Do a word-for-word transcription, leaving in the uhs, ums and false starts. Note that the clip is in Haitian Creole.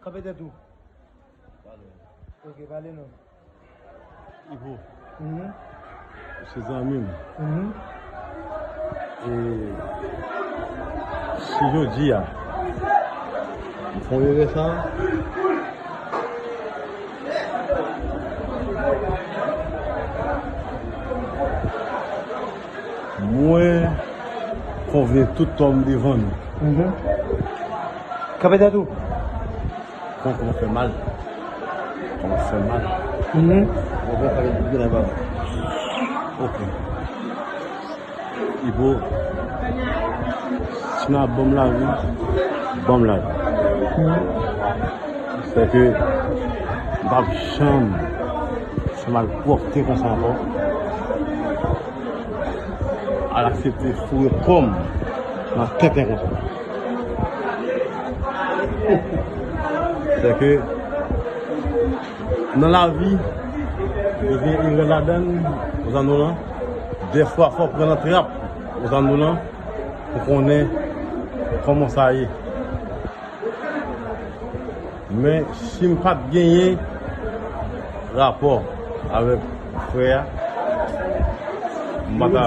Kanpe tèt ou. Ok, pale non. Ivo. Mhm. Se zanmi m. Mhm. E si jodi a, m fè yon erè sa, mwen konvye tout tò m devan nou. Mhm. Kanpe tèt ou. Kòman, kòman fè mal? Kòman fè mal? Mhm. Kòman fè mal? Ok. Ivo, si n ap ban m lavi, ban m lavi. Mhm. Sèke m p ap janm fè malpwòpte konsa ankò. Al aksepte foure kò m nan tenten konsa. Sèke nan lavi, li gen erè ladan l, ozanno lan. Dèfwa, fò w pran nan trap, ozanno lan, pou konnen kòman sa ye. Men si m pa t genyen rapò avèk frè a, m pa ta